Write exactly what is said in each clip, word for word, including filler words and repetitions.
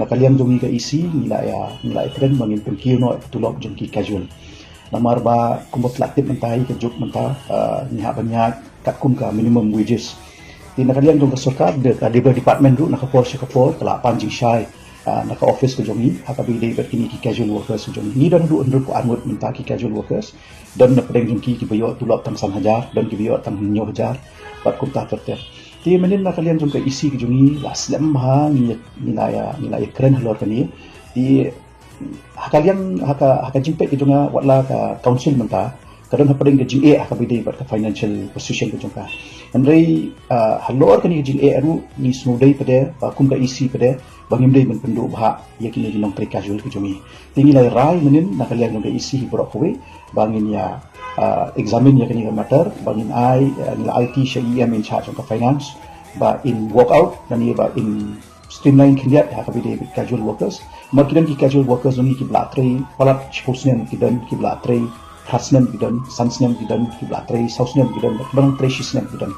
Na ka liang jong ngi ka E C ngi la ïa, ngi la ïakren ba ngin pynkiew noh ïa ka tulop jong ki casual. Namar ba kumba phi la tip mynta, ïa ka juk mynta, ah, ngi hap ban ïaid katkum ka minimum wages. Te na ka liang jong ka sorkar, da ka Labour Department ruh na ka por sha ka por ka la pan jingshai, ah, na ka office ka jong ngi ha kaba ïadei bad kine ki casual workers ka jong ngi. Ngi don haduh hynriew phew ar ngut mynta ki casual workers. Don na pdeng jong ki kiba ïoh tulop tang san hajar, don kiba ïoh tang hynñiew hajar, bad kumta ter ter. Te mynnin na ka liang jong ka E C ka jong ngi la slem bha, ngi, ngi la ïa, ngi la ïakren halor kane. Te ha ka liang, ha ka, ha ka jingpeit ka jong nga, wat la ka council mynta ka don hapdeng ka jingeh ha kaba ïadei bad ka financial position ka jong ka. Hynrei, ah, halor kane ka jingeh ruh ngi sngewdei pat de ba kum ka E C pat de ba ngim dei ban pynduh bha ïa kine ki nongtrei casual ki jong ngi. Te ngi la rai mynnin na ka liang jong ka E C hi baroh kawei ba ngin ïa, ah, examine ïa kane ka matter, ba ngin ai, ah, ngi la aiti sha E M in charge jong ka finance ba in work out lane ba in streamline khyndiat ha kaba ïadei bad casual workers. Namar ki don ki casual workers jong ngi kiba la trei palat shiphew snem, ki don kiba la trei phra snem, ki don san snem, ki don kiba la trei saw snem, ki don kiba la trei shi snem, ki don.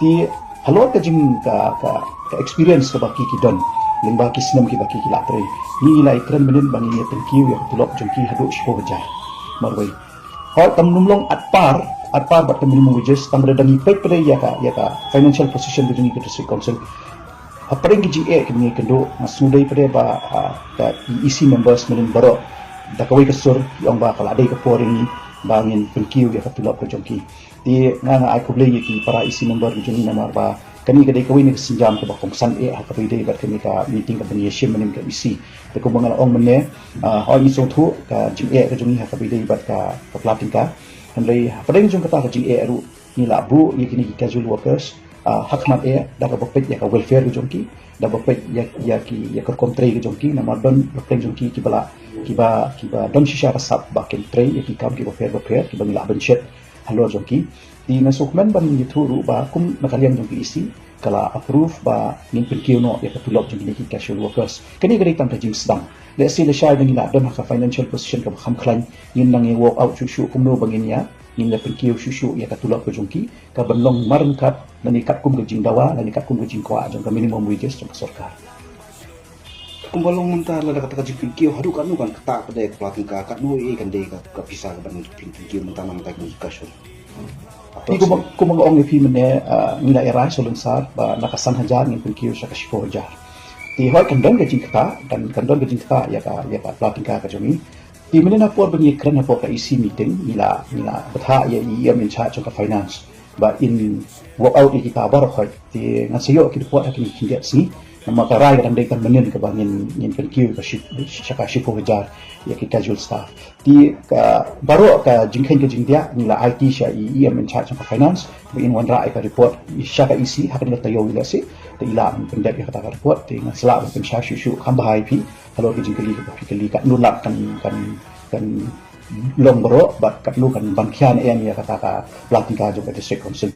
Te halor ka jing ka, ka, ka experience kaba ki, ki don lyngba ki snem kiba ki, ki la trei, ngi la ïakren mynnin ba ngin ïa pynkiew ïa ka tulop jong ki haduh shiphew hajar. Marwei, hooid, kam nym long at par, at par bad ka minimum wages, tang ba da ngi peit pat de ïa ka, ïa ka financial position ka jong ngi ka District Council. Hapdeng ki jingeh kiba ngi kynduh, nga sngewdei pat de ba, ah, ka E C members mynnin baroh da kawei ka sur ki ong ba ka la dei ka por ïa ngi ba ngin pynkiew ïa ka tulop ka jong ki. Te nga, nga ai khublei ïa ki para E C member ka jong ngi namar ba kane ka dei kawei na ka sienjam kaba kongsan eh ha kaba ïadei bad kane ka meeting kaba ngi ïashim mynnin ka E C. Te kumba nga la ong mynne, ah, hooid, ngi sngewthuh ka jingeh ka jong ngi ha kaba ïadei bad ka, ka pla tyngka. Hynrei hapdeng jong kata ka jingeh ruh ngi la buh ïa kine ki casual workers, ah, ha khmat eh, da kaba peit ïa ka welfare ka jong ki, da kaba peit ïa, ïa ki, ïa ka rukom trei ka jong ki, namar don hapdeng jong ki kiba la, kiba, kiba don shisha ka sap ba kin trei ïa ki kam kiba pher bapher kiba ngi lah ban shet halor jong ki. Te nga sngewkmen ban ïathuh ruh ba kum na ka liang jong ka E C ka la approve ba ngin pynkiew noh ïa ka tulop jong kine ki casual workers. Kane ka dei tang ka jingsdang. Lehse lashai ba ngi la don ha ka financial position kaba kham khlaiñ, ngin nang ïa work out shuh shuh kumno ba ngin ïa, ngin ïa pynkiew shuh shuh ïa ka tulop ka jong ki, kaban long marryngkat lane katkum ka jingdawa lane katkum ka jingkwah jong ka minimum wages jong ka sorkar. Kumba long mynta, lada kata ka jingpynkiew, haduh katno kan ktah pat de ka pla tyngka, katno eh kan dei ka, ka pisa kaban pyn-, pynkiew mynta na ka bynta ka jingkashun? Te kumba, kumba nga ong ïa phi mynne, ah, ngi la ïa rai salonsar ba na ka san hajar ngin pynkiew sha ka shiphew hajar. Te hooid, kan don ka jingktah, kan, kan don ka jingktah ïa ka, ïa ka pla tyngka ka jong ngi. Te mynne na por ba ngi kren ha por ka E C meeting, ngi la, ngi la bthah ïa i E M in charge jong ka finance ba in work out ïa kita baroh, hooid. Te ngan sa ïoh ki report ha kine ki khyndiat sngi. Namar ka rai ka dang dei tang mynnin kaba ngin, ngin pynkiew ka shi-, sha ka shiphew hajar ïa ki casual staff. Te ka baroh ka jingkheiñ ka jingdiah ngi la aiti sha i E M in charge jong ka finance ba in wanrah ïa ka report sha ka E C ha kane ka taïew, lehse te i lah ban pyndep ïa kata ka report. Te ngan sa lah ban pynshai shuh shuh kham bha ïa phi halor ka jingkylli kaba phi kylli, katno lak kan, kan, kan long baroh bad katno kan ban khia ne em ïa kata ka pla tyngka jong ka District Council.